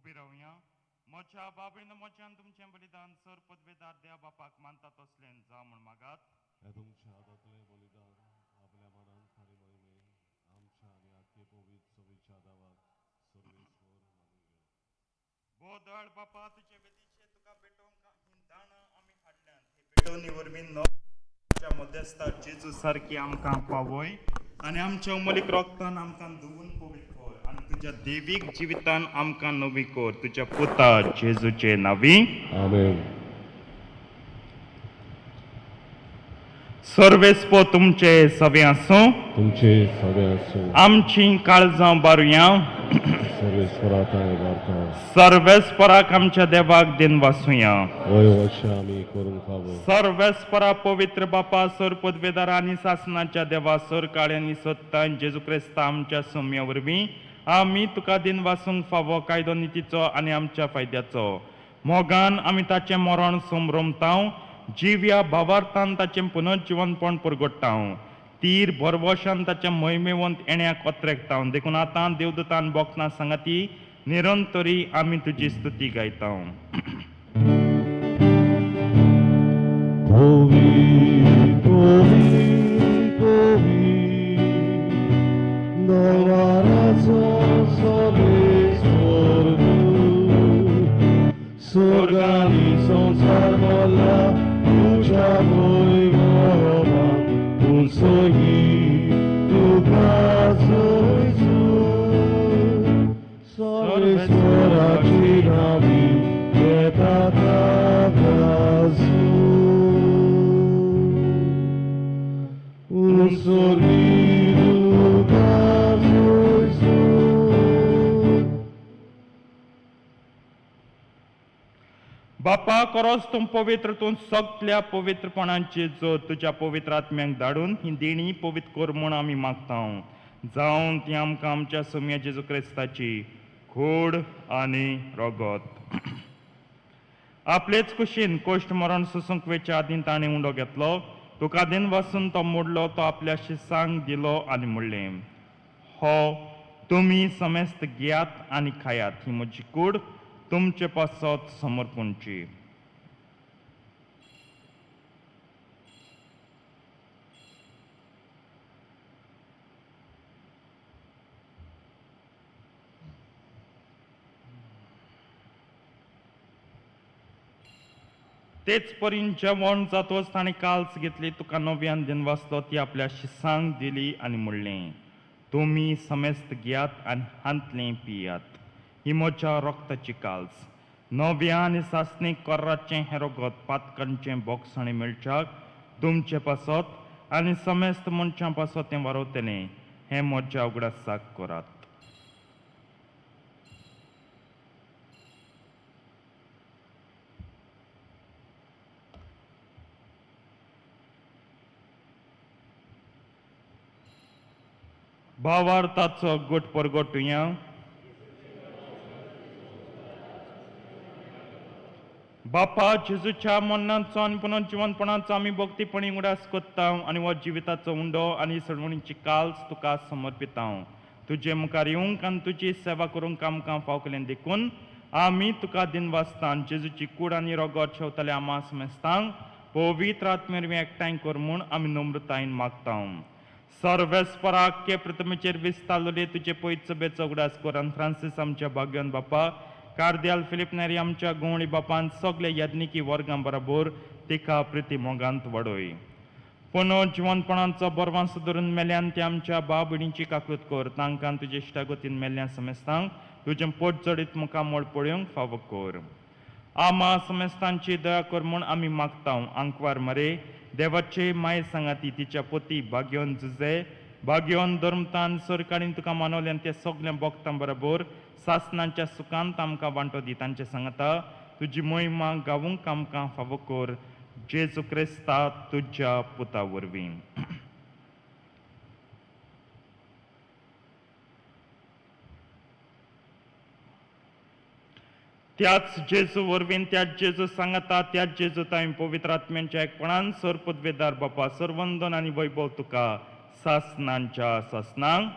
उबी रावया. म्हज्या बाबीन म्हज्यान तुमचें बलिदान सर पदवेदार देवा बापाक मानता तसलें जावं म्हूण मागात. हे तुमच्या हातांतलें बलिदान आपल्या मनांत आनी महिमे आमच्या आनी आख्खे पवित्र सभेच्या दावाक सर्वेस्वर मानून घे. बोदळ बापा, तुजे वेदीचेर तुका भेटोवंक हीं दाणां आमी हाडल्यांत. हे भेटवणी वरवीं नव्या मध्यस्था जेजू सारकी आमकां पावय आनी आमच्या उमलीक रोगतान आमकां धुवून पवित्र कर आनी तुज्या देवीक जिवितान आमकां नवी कर, तुज्या पुता जेजूचे नांवी. आमेन. सर्वेस्पो तुमचे सवे आसूं. तुमचे सवे आसूं. आमची काळजां बारुया. सर्वेस्परा तांय वार्ता. सर्वेस्पराक आमच्या देवाक दिन वासुया. वय अशें आमी करूंक फावो. सर्वेस्परा पवित्र बापा, सर पदवेदार आनी सासनाच्या देवा, सर काळ्यांनी सत्तान जेजू क्रिस्ता आमच्या सोम्या वरवीं आमी तुका दिन वासूंक फावो. कायदो नितीचो आनी आमच्या फायद्याचो मोगान आमी ताचें मरण समरमतांव, जिव्या भावार्थान ताचें पुनर्जिवनपण परगट्टांव, तीर भरवशान ताच्या महिमेवंत येण्याक अत्रेकतांव. देखून आतां देवदूतान बोकना सांगाती निरंतरी आमी तुजी स्तुती गायतांव. स्वर्गानी संवसार भरला तुज्या वैभवान, तूं सोयी तुका सोयसू. सर्वेस्वराची नावी येता ताकासू. उसोरी तुका सोयसू. बापा, करोस तूं पवित्र, तूं सगल्या पवित्रपणाची जोत तुज्या पवित्र आत्म्यांक धाडून ही देणी पवित्र कर म्हूण आमी मागतांव. जावन ती आमकां आमच्या सोम्या जेजू क्रिस्ताची कूड आनी रगत. आपलेच कुशीन कोश्ट मरण सोसूंक वेच्या आदीं ताणें उंडो घेतलो, तुका दिन वासून तो मोडलो, तो आपल्या शिसांक दिलो आनी म्हणलें, हो तुमी समेस्त घेयात आनी खायात, ही म्हजी कूड तुमचे पासत समर्पणची. तेच परीन जेवण जातोच ताणें काल्स घेतली, तुका नव्यान दिन वाचलो, ती आपल्या शिसांक दिली आनी म्हणलें, तुमी समेस्त घेयात आनी हांतलें पियात, ही म्हज्या रक्ताची काल्स, नव्या आनी सासणीक कोर्राचें हें रगत पातकांचें बोगसाणें मेळच्याक तुमचे पासत आनी समेस्त मनशां पासत तें वारवतलें, हें म्हज्या उगडासाक करात. भावार्थाचो गोट परगटुया. बापा, जेजूच्या मरणाचो आनी पुनर्जिवनपणाचो आमी भक्तीपणी उगडास करता आनी हो जिविताचो उंडो आनी सडवणीची काल्स तुका समर्पितांव. तुजे मुखार येवंक आनी तुजी सेवा करूंक आमकां फाव केलें देखून आमी तुका दिनवासता. जेजूची कूड आनी रगत शेवतले आमा समेस्तांक पवित्र आत्मे वरवीं एकठांय कर म्हूण आमी नम्रतायेन मागता. सर्वेस्पराक के प्रतिमेचेर विस्तारलेले तुजे पयत सभेचो उगडास कर आनी फ्रांसीस आमच्या भाग्यवान बापा, कार्दियाल फिलीप नेरी आमच्या गोंवळी बापान सगळे याज्ञिकी वर्गां बरोबर तिका प्रिती मोगांत वाडय. पुनो जिवनपणाचो बरवांस धरून मेल्यान ते आमच्या भाव भयणींची काकूत कर, तांकां तुजे इश्टागतीन मेल्ल्या समेस्तांक तुजें पोट जडीत मुखामळ पळोवंक फावो कर. आमा समेस्तांची दया कर म्हूण आमी मागता. आंकवार मरे देवाचे माये सांगाती तिच्या पोती भाग्योन जुजे भाग्योन धर्मतान सरकारीन तुका मानवल्यान ते सगळ्या भक्तां बरोबर सासनांच्या सुखांत आमकां वांटो दी. तांचे सांगता तुजी मोहिमा गावूंक आमकां फावो कर, जेजू क्रिस्ता तुज्या पुता वरवीं. त्याच जेजू वरवीं, त्याच जेजू सांगता, त्याच जेजू ताई पवित्र आत्म्यांच्या एकपणान सर पदवेदार बापा सरवंदन आनी वैभव तुका सासनांच्या सासनांक.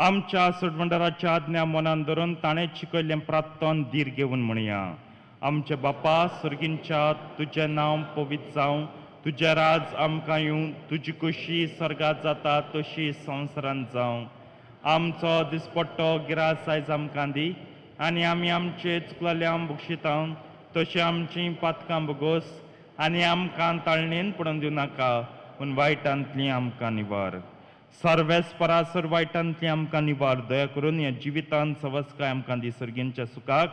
आमच्या सोडवंडाराच्या आज्ञा मनान धरून ताणें शिकयल्लें प्रार्थन धीर घेवन म्हणया. आमचे बापा सर्गींच्या, तुजें नांव पवित्र जावं, तुजें राज आमकां येवं, तुजी खोशी स्वर्गात जाता तशी संवसारांत जावं. आमचो दिसपट्टो गिरास आयज आमकां दी आनी आमी आमचे चुकलेल्या बक्षिता तशें आमचीं पातकां भोगोस आनी आमकां ताळणेन पडून दिवं नाका, पूण वायटांतली आमकां निवार. सर्वेस्परासर वायटांतली आमकां निवार. दया करून ह्या जिवितांत सवस्काय आमकां दी सर्गींच्या सुखाक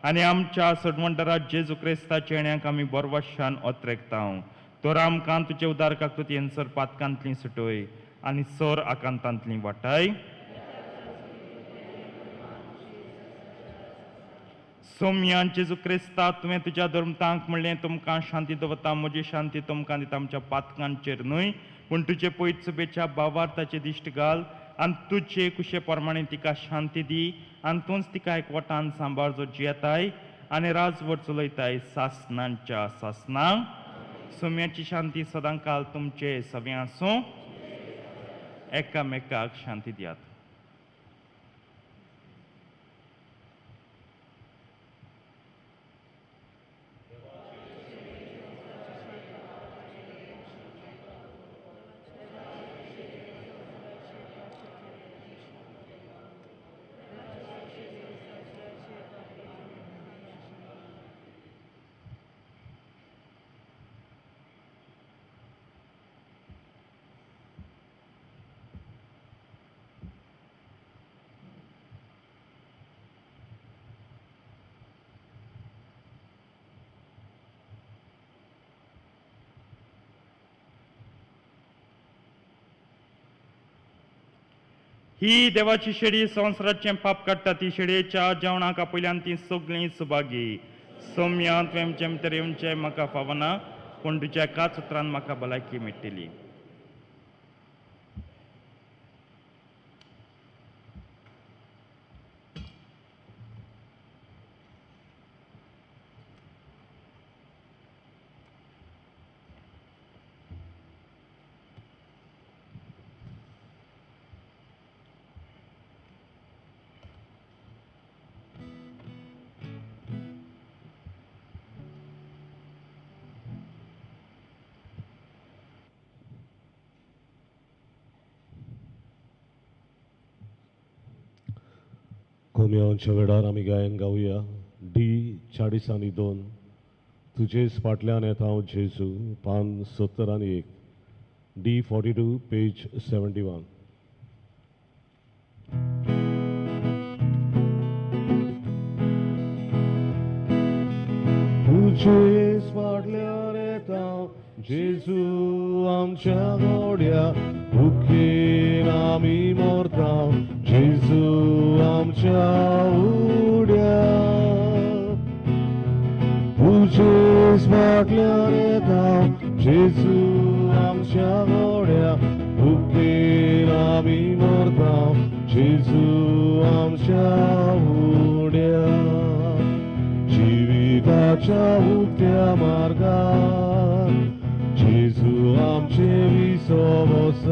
आनी आमच्या सोडवंडरा जेजू क्रिस्ताच्या येण्याक आमी बरवशान ओत्रेकता. तर आमकां तुजे उदार काकृतीन सर पातकांतली सुटय आनी सर आकांतांतली वाटाय. सोम्यान जेजू क्रिस्ता, तुवें तुज्या धर्मतांक म्हणलें, तुमकां शांती दवरता, म्हजी शांती तुमकां दिता, आमच्या पातकांचेर न्हय पूण तुजे पयत सुबेच्या भावार्थाचे दिश्ट घाल आनी तुजे कुशे प्रमाणे तिका शांती दी आनी तूंच तिका एकवटान सांबाळ जो जियेताय आनी राजवट चलयताय सासनांच्या सासनां. सोम्याची शांती सदां काल तुमचे सगळें आसूं. एकामेकाक शांती दियात. ही देवाची शेळी संवसाराचें पाप काडटा, ती शेळयेच्या जेवणाक आपयल्यान ती सगळीं सुभागी. सोम्या, तुवें जेम तर येवचें म्हाका फावना, पूण तुज्या एकाच उतरान म्हाका भलायकी मेळटली. कोम्यांच्या वेळार आमी गायन गावया डी 42, तुजेच फाटल्यान येता हांव जेजू, पान 71, डी 42 पेज 71. तुजेच फाटल्यान येता हांव जेजू आमच्या गोड्या, भुकेन आमी मरता जेजू आमच्या उड्या. तुजेच फाटल्यान येता जेजू आमच्या गोड्या, भुकेन आमी मरता जेजू आमच्या उड्या. जिविताच्या उक्त्या मार्गार जेजू आमचे विसवसान,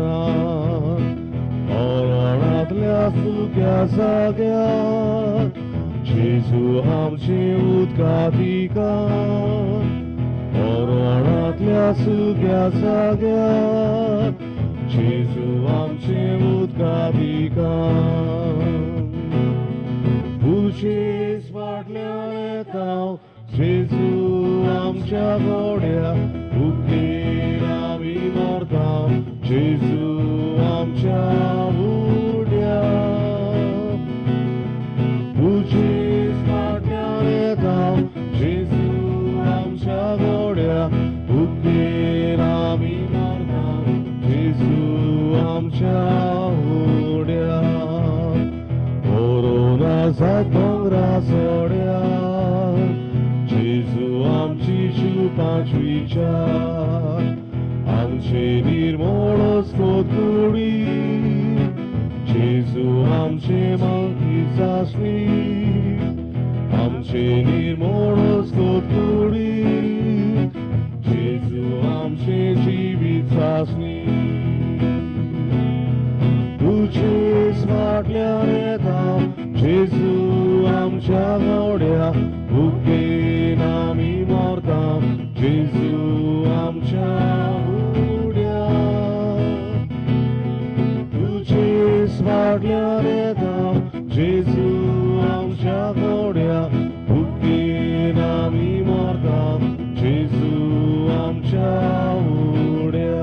मरणांतल्या सुक्या जाग्यार जेजू आमचे उदका दिकार, मरणांतल्या सुक्या जाग्यार जेजू आमचे उदका दिकार. तुजेच फाटल्यान येता जेजू आमच्या गोड्या, भुकेन आमी मरता जेजू आमच्या उड्या. तुजेच फाटल्यान येता जेजू आमच्या गोड्या, भुकेन आमी मरता जेजू आमच्या उड्या. कोरोना जात दोंगरा सोड्या जेजू आमची शिव पांचवीच्या, आमचे निर्मोळ स्तोत्रकुडी जेजू आमचे मागीर चांचणी, आमचे निर्मोळ स्तोत्रकुडी जेजू आमचे जिवीत चांचणी. तुजेच फाटल्यान जेजू आमच्या गवड्या, भुकेन आमी मरता जेजू आमच्या उड्या. तुजेच फाटल्यान येता जेजू आमच्या गवड्या, भुकेन आमी मरता जेजू आमच्या उड्या.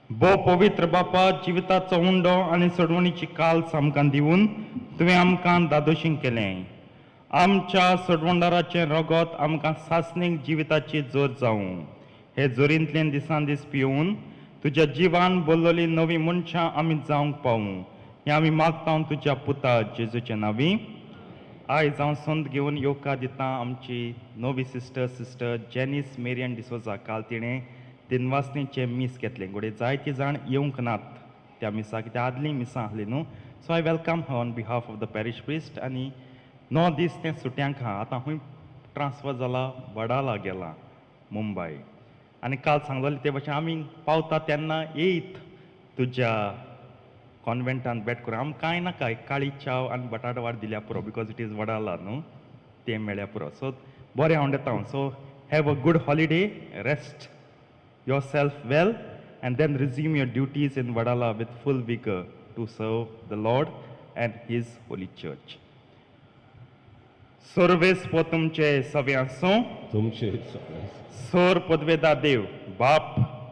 भो पवित्र बापा, जिविताचो उंडो आनी सोडवणीची काल आमकां दिवन तुवें आमकां दादोशीं केलें. आमच्या सोडवणदाराचें रगत आमकां सासणीक जिविताची जोर जावं. हे जोरींतल्यान दिसान दीस पिवन तुज्या जिवान बोल्लोली नवी मनशां आमी जावंक पावूं हें आमी मागता तुज्या पुता जेजूचे नांवी. आयज हांव संद घेवन येवकार दिता आमची नवी sister, sister Jenny's Marrion D'Souza. काल तिणें दिनवासनीचें मीस घेतलें. घडये जायतीं जाण येवंक नात त्या मिसाक, कित्याक आदलीं मिसां आसलीं न्हू. So I welcome her on behalf of the parish priest. आनी 9 दीस तें सुट्यांक आहा, आतां खूंय ट्रान्सफर जाला, वडाला गेला मुंबय. आनी काल सांगलोलें ते भशेन आमी पावता तेन्ना येयत तुज्या कॉन्वेंटान भेट करूं. आमकां कांय नाका, एक काळी चाव आनी बटाट वाड दिल्या पुरो, because it is Wadala न्हू, तें मेळ्ळ्या पुरो. सो बरें हांव येता. So have a good holiday, rest yourself well, and then resume your duties in Vadala with full vigor to serve the Lord and His Holy Church. Sarves po तुमचे सवे आसूं, तुमचे सगळे. सोर पदवेदा देव बाप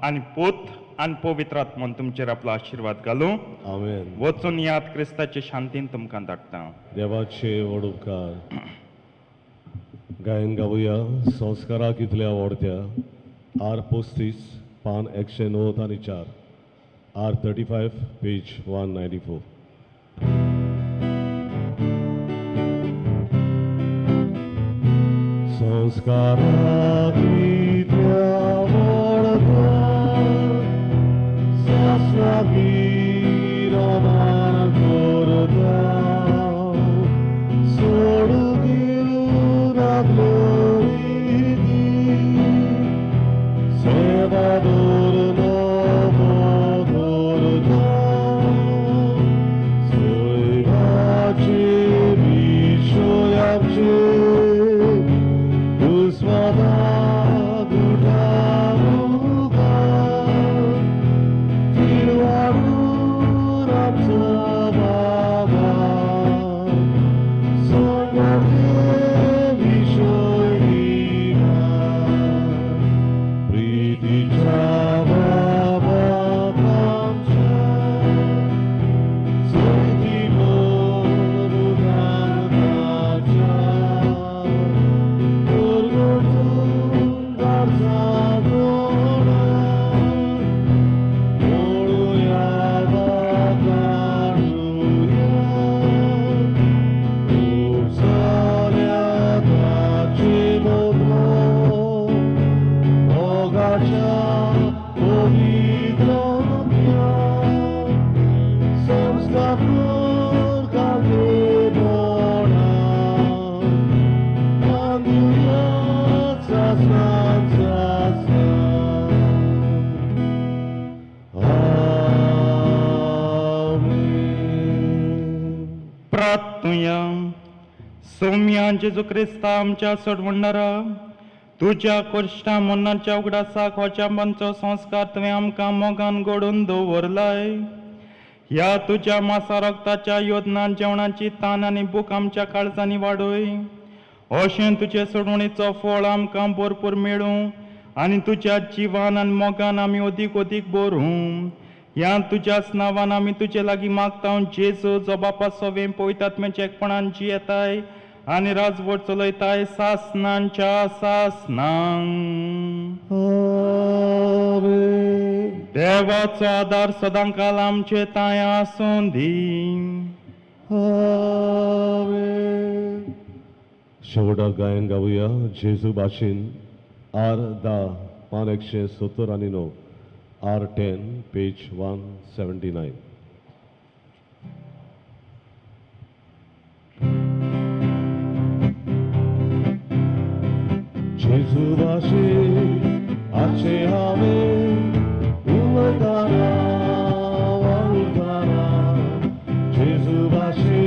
आनी पूत आनी पवित्र आत्मन तुमचेर आपलो आशिर्वाद घालूं. आमेन. वचून याद क्रिस्ताचे शांतीन तुमकां धाडटा. देवाचे व्हड उपकार. गायन गावया संस्काराक इतल्या आवडत्या आर 35 पान 194, आर 35 पेज 194. संस्काराक इतल्या आवडत्या सासणाक रोमान करता, सोडून दिवन आपल्यो सेवा दवरून करता, सैवाचे विशय आमचे दुस्वादाक उठावका, तिरवाडून आमचो बाबा संगते विशय दिना. प्रीतीच्या बाबाक आमच्या चैती भुरग्यांच्या उरगटून धाडचा गोडा, मोडुया वा काडुया, उपसल्या ताची मोगरो मोगाच्या पवित्रत्या, संस्थापूर काळजेपणा, बांदुया सासणान सासणान. आमेन. प्रार्थना. प्रार्थुया. सोम्या जेजू क्रिस्ता आमच्या सोडवणदारा, तुज्या कोश्टा मरणाच्या उगडासाक हो जांबांचो संस्कार तुवें आमकां मोगान घडोवन दवरलाय. ह्या तुज्या मासा रक्ताच्या योदनान जेवणाची तान आनी भूक आमच्या काळजांनी वाडय, अशें तुजे सोडवणीचो फळ आमकां भरपूर मेळूं आनी तुज्या जिवान आनी मोगान आमी अदीक अदीक बरूं. ह्या तुज्याच नांवान आमी तुजे लागीं मागता, जेजू जो बापा सोवें पवित्र आत्म्याच्या एकपणान जियेताय आनी राजवट चलयताय सासनांच्या सासनांक. देवाचो आदार सदांकाल आमचे तांय आसूं दी. शेवटाक गायन गावया जेजू भाशेन आर 10 पान 179, आर 10 पेज 179. जेजू भाशेन आचे हांवें उलयतना वावुरतना, जेजू भाशेन